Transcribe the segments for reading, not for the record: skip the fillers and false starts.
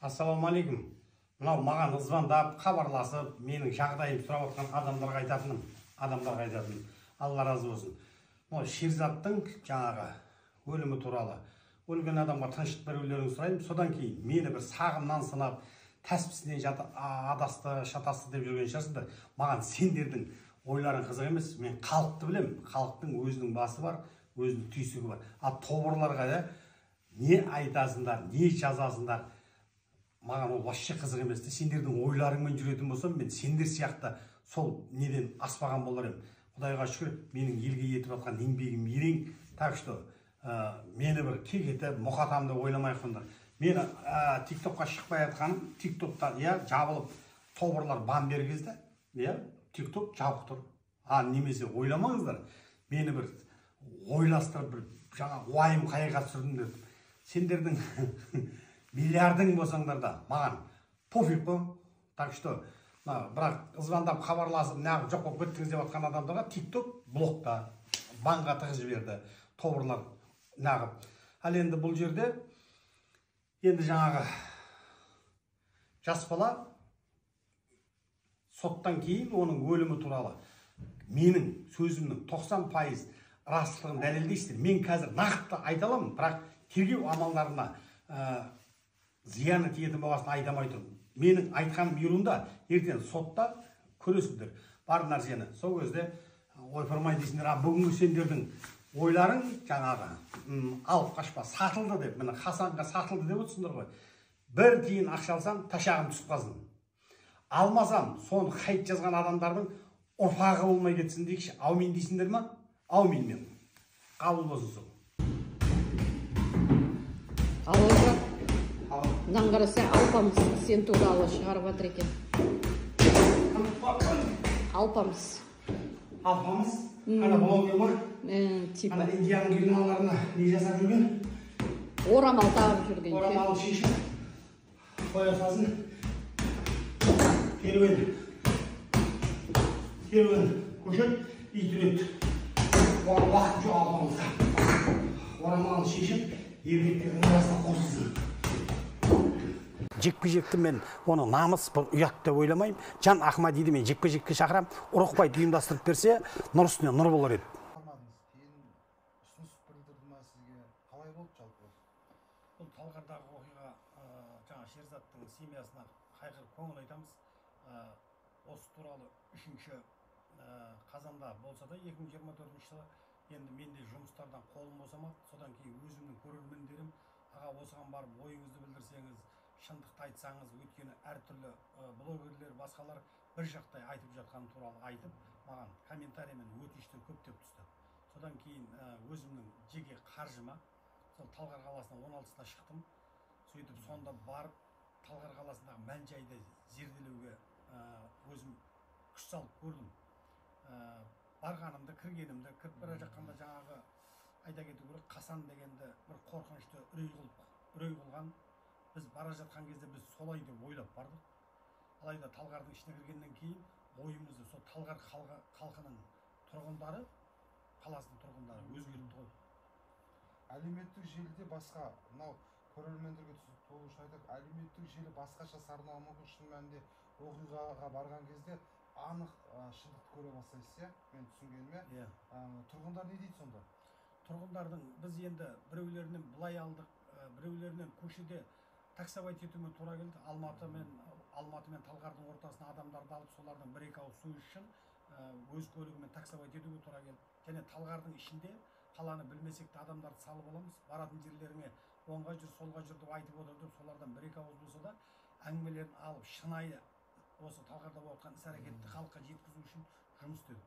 Ассалаумағалейкум. Мынау маған звондап, хабарласып, менің жағдайымды сұрап отқан адамдарға айтатыным, Алла разы болсын. Мынау Шерзаттың жаңағы өлімі туралы өлген адамға тыныштық берулерін сұраймын. Содан кейін мені бір сағымнан сынап, тәспісінен адасты, шатасты деп жүрген шығарсыңдар. Маған сендердің ойларың қызық емес. Мен халықты білемін. Халықтың өзінің басы бар, өзінің түйсігі бар. Ал тобырларға да не айтасыңдар, не жазасыңдар, маған ол вообще қызық емес. Сендердің ойларыңмен жүретін болсам, мен сендер сияқты сол неден аспаған болар едім. Құдайға шүкір, менің елге етіп жатқан еңбегім ерең. Так что мені бір кекетіп, мұқатам деп ойламай қойыңдар. Мені TikTokқа шықпай жатқаным, TikTokта жабылып тобырлар бан бергізді, TikTok жабық тұр. А немесе ойламаңыздар, мені бір ойластырып, бір жаңа уайым қайғыға түсірдім деп. Сендердің миллиардың болсаңдар да маған пофиг қой. Так что бірақ звондап, хабарласып, неғып жоқ болып кеттіңіз деп жатқан адамдарға TikTok блокта, банға тығып жіберді тобырлар неғып. Ал енді бұл жерде енді жаңағы жас бала соттан кейін оның өлімі туралы менің сөзімнің 90% растығын дәлелдейсіздер. Мен қазір нақты айта аламын, бірақ тергеу амалдарына зияны тиетін болғасын айта алмай тұрмын. Менің айтқаным ерунда, ертең сотта көресіңдер бар нәрсені. Сол кезде ойпырмай дейсіңдер. А бүгінгі сендердің ойларың жаңағы алып қашпа, сатылды деп, міне Хасанға сатылды деп отырсыңдар ғой. Бір тиын ақша алсам, ташағым түсіп қалсын. Алмасам, соны хайт жазған адамдардың ұрпағы болмай кетсін дейікші. Аумин дейсіңдер ма? Аумин мен. Қабыл болсын сол. Алло, мынаны қараса, Алпамыс сен туралы шығарып жатыр екен. Алпамыс. Алпамыс? Ана блогер ма? Типа. Ана Индияның киноларына не жасап жүрген? Орамал тағып жүрген. Орамал шешіп қоя салсын. Керуен. Керуен көшеді, ит үреді. Оған уақыт жоқ Алпамысқа. Орамалын шешіп, еркектердің арасына қосылсын. Жекпе-жекті мен оны намыс, бір ұят деп ойламаймын. Жан Ахмадиді мен жекпе-жекке шақырам. Ұрықбайды ұйымдастырып берсе, нұр үстіне нұр болар еді. Ұсыныс білдірді ма сізге? Қалай болды жалпы? Бұл Талғардағы оқиға, жаңа Шерзаттың семьясына қайғырып көңіл айтамыз. Осы туралы 3 қазанда болса да 2024 жылы енді мен де жұмыстардан қолым босамады. Содан кейін өзімнің көрермендерім, аға, осыған барып ойыңызды білдірсеңіз, шындықты айтсаңыз, өйткені әртүрлі блогерлер, басқалар бір жақтай айтып жатқаны туралы айтып, маған комментарий мен өтініштер көптеп түсті. Содан кейін өзімнің жеке қаржыма сол Талғар қаласына 16-сына шықтым. Сөйтіп сонда барып Талғар қаласындағы мән-жайды зерделеуге өзім күш салып көрдім. Барғанымды, кіргенімді, кіріп бара жатқанда жаңағы айта кету керек, Қасан дегенді бір қорқынышты үрей қылған. Біз бара жатқан кезде біз солай деп ойлап бардық. Алайда Талғардың ішіне кіргеннен кейін ойымызды сол Талғар халқының тұрғындары, қаласының тұрғындары өзгертті ғой. Әлеуметтік желіде басқа, мынау көрермендерге толық үшін айтайық, әлеуметтік желі басқаша сарналуы мүмкін. Шын мәнінде оқиғаға барған кезде анық шындықты көре бастайсыз, иә? Мен түсінгеніме. Тұрғындар не дейді сонда? Тұрғындардың біз енді біреулерінен былай алдық, біреулерінен көшеде таксовать етуіме тура келді. Алматы мен Талғардың ортасына адамдарды алып, солардың бір-екі ауыз сөз үшін өз көлігімен таксовать етуге тура келді. Және Талғардың ішінде қаланы білмесек те адамдарды салып аламыз. Баратын жерлеріңе оңға жүр, солға жүр деп айтып отырып, солардан бір-екі ауыз болса да әңгімелерін алып, шынайы осы Талғарда болып жатқан іс-әрекетті халыққа жеткізу үшін жұмыс істедік.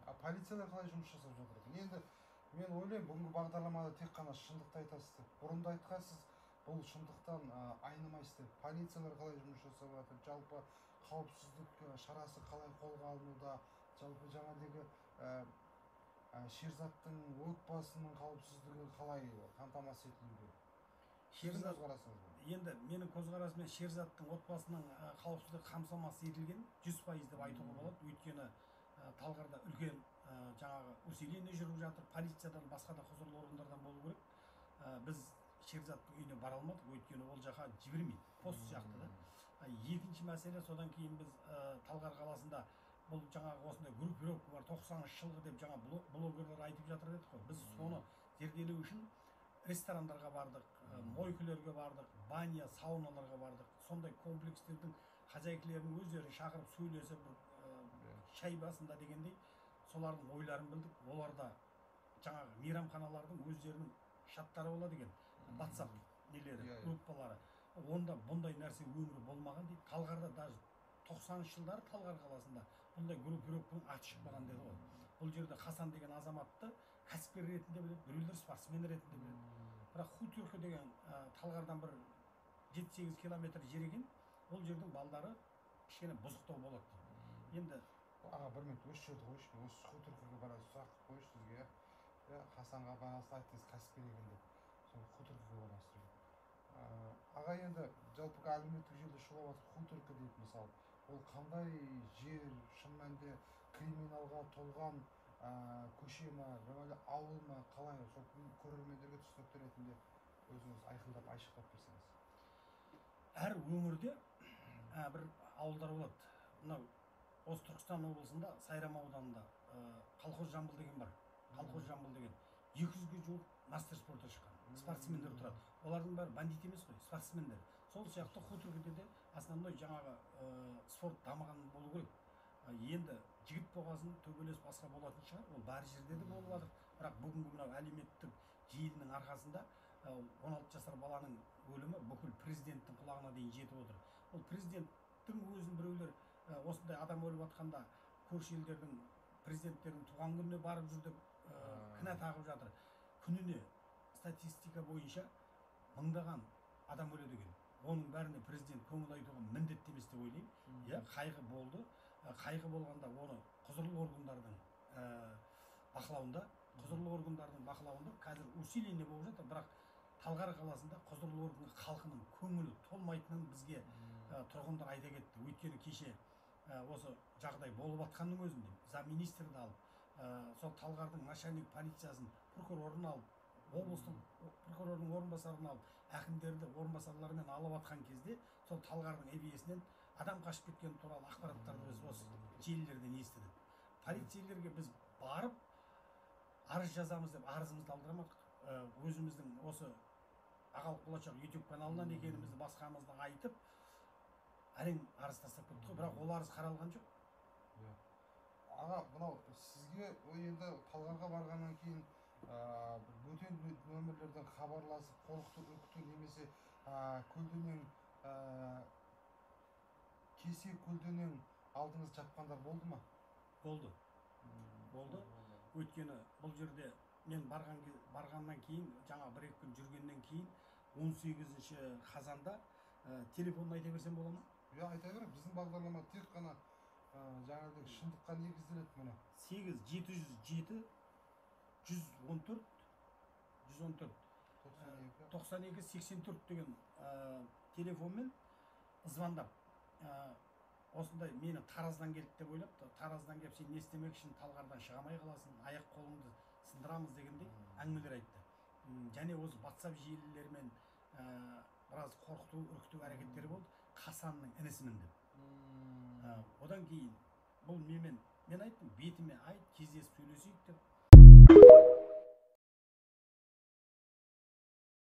А полициялар қалай жұмыс жасап жатыр екен? Енді мен ойлаймын, бүгінгі бағдарламада тек қана шындықты айтасыз деп. Бұрын да айтқансыз, бұл шындықтан айнымайсыз деп. Полициялар қалай жұмыс жасап жатыр? Жалпы қауіпсіздік шарасы қалай қолға алынуда? Жалпы жаңағыдегі Шерзаттың отбасының қауіпсіздігі қалай қамтамасыз етілуде? Шерзат енді менің көзқарасыммен Шерзаттың отбасының қауіпсіздігі қамтамасыз етілген 100% деп айтуға болады. Өйткені Талғарда үлкен жаңағы усиление жүріп жатыр, полициядан, басқа да құзырлы органдардан болу керек. Біз Шерзаттың үйіне бара алмадық, өйткені ол жаққа жібермейді. Пост сияқты да. Екінші мәселе, содан кейін біз Талғар қаласында бұл жаңағы осындай группировка бар, 90-шы жылғы деп жаңа блогерлер айтып жатыр дедік қой. Біз соны зерделеу үшін ресторандарға бардық, мойкілерге бардық, баня, сауналарға бардық. Сондай комплекстердің хозяйкалерінің өздерін шақырып сөйлесіп, бір шай басында дегендей, солардың ойларын білдік. Олар да жаңағы мейрамханалардың өздерінің чаттары болады екен, WhatsApp нелері, группалары. Онда бұндай нәрсе өмірі болмаған дейді. Талғарда даже 90-шы жылдары Талғар қаласында бұндай группировканың аты шықпаған деді ғой. Бұл жерде Хасан деген азаматты кәсіпкер ретінде біледі, біреулер спортсмен ретінде біледі. Бірақ Хутюрка деген Талғардан бір 7-8 километр жер екен, ол жердің балдары кішкене бұзықтау болады дейді. Енді аға, бір минут осы жерді қойшы, мен осы Хутюркаға байланысты сұрақ қойшы сізге, иә. Иә, Хасанға байланысты айттыңыз кәсіпкер екен деп, сол Хутюркаға байланысты. Аға, енді жалпы әлеуметтік желіде шулап жатыр Хутюрка дейді мысалы, ол қандай жер, шын мәнінде криминалға толған көше ма, әлде ауыл ма, қалай, сол көрермендерге түсінікті ретінде өзіңіз айқындап, айшықтап берсеңіз. Әр өңірде бір ауылдар болады. Мынау осы Түркістан облысында Сайрам ауданында Колхоз Жамбыл деген бар. Колхоз Жамбыл деген 200-ге жуық мастер спорта шыққан спортсмендер тұрады. Олардың бәрі бандит емес қой, спортсмендер. Сол сияқты Хутюркеде де основной жаңағы спорт дамыған болу керек. Енді жігіт болғасын төбелес басқа болатын шығар, ол бар жерде де болып жатыр. Бірақ бүгінгі мынау әлеуметтік желінің арқасында 16 жасар баланың өлімі бүкіл президенттің құлағына дейін жетіп отыр. Ол президенттің өзін біреулер осындай адам өліп жатқанда көрші елдердің президенттерінің туған күніне барып жүр деп кінә тағып жатыр. Күніне статистика бойынша мыңдаған адам өледі екен. Оның бәріне президент көңіл айтуға міндетті емес деп ойлаймын. Иә, қайғы болды. Қайғы болғанда оны құзырлы органдардың бақылауында, құзырлы органдардың бақылауында қазір усиление болып жатыр, бірақ Талғар қаласында құзырлы органға халқының көңілі толмайтынын бізге тұрғындар айта кетті. Өйткені кеше осы жағдай болып жатқанның өзінде замминистрді алып, сол Талғардың начальник полициясын, прокурорын алып, облыстың прокурорының орынбасарын алып, әкімдерді орынбасарларымен алып жатқан кезде сол Талғардың ЭБС-інен адам қашып кеткені туралы ақпараттарды біз осы желілерден естідік. Полицейлерге біз барып арыз жазамыз деп арызымызды алдырамадық. Өзіміздің осы Ағалық Болашақ YouTube каналынан екенімізді, басқамызды айтып, әрең арыз тастап кеттік қой, бірақ ол арыз қаралған жоқ. Аға, мынау сізге енді Талғарға барғаннан кейін бөтен нөмірлерден хабарласып, қорқыту, үркіту немесе көлденең кесе көлденең алдыңыз жапқандар болды ма? Болды. Болды. Өйткені бұл жерде мен барғаннан кейін, жаңа бір-екі күн жүргеннен кейін 18 қазанда телефонын айта берсем бола ма? Иә, айта бер. Біздің бағдарлама тек қана жаңағыдай шындыққа негізделеді міне. 8 707 114 114 92 84 деген телефонмен звондап, осындай мені Тараздан келді деп ойлапты. Тараздан келіп сен не істемекшісің, Талғардан шыға алмай қаласың, аяқ қолыңды сындырамыз дегендей әңгімелер айтты. Және осы WhatsApp желілерімен біраз қорқыту, үркіту әрекеттері болды. Хасанның інісімін деп. Одан кейін бұл менімен, мен айттым, бетіме айт, кездесіп сөйлесейік деп.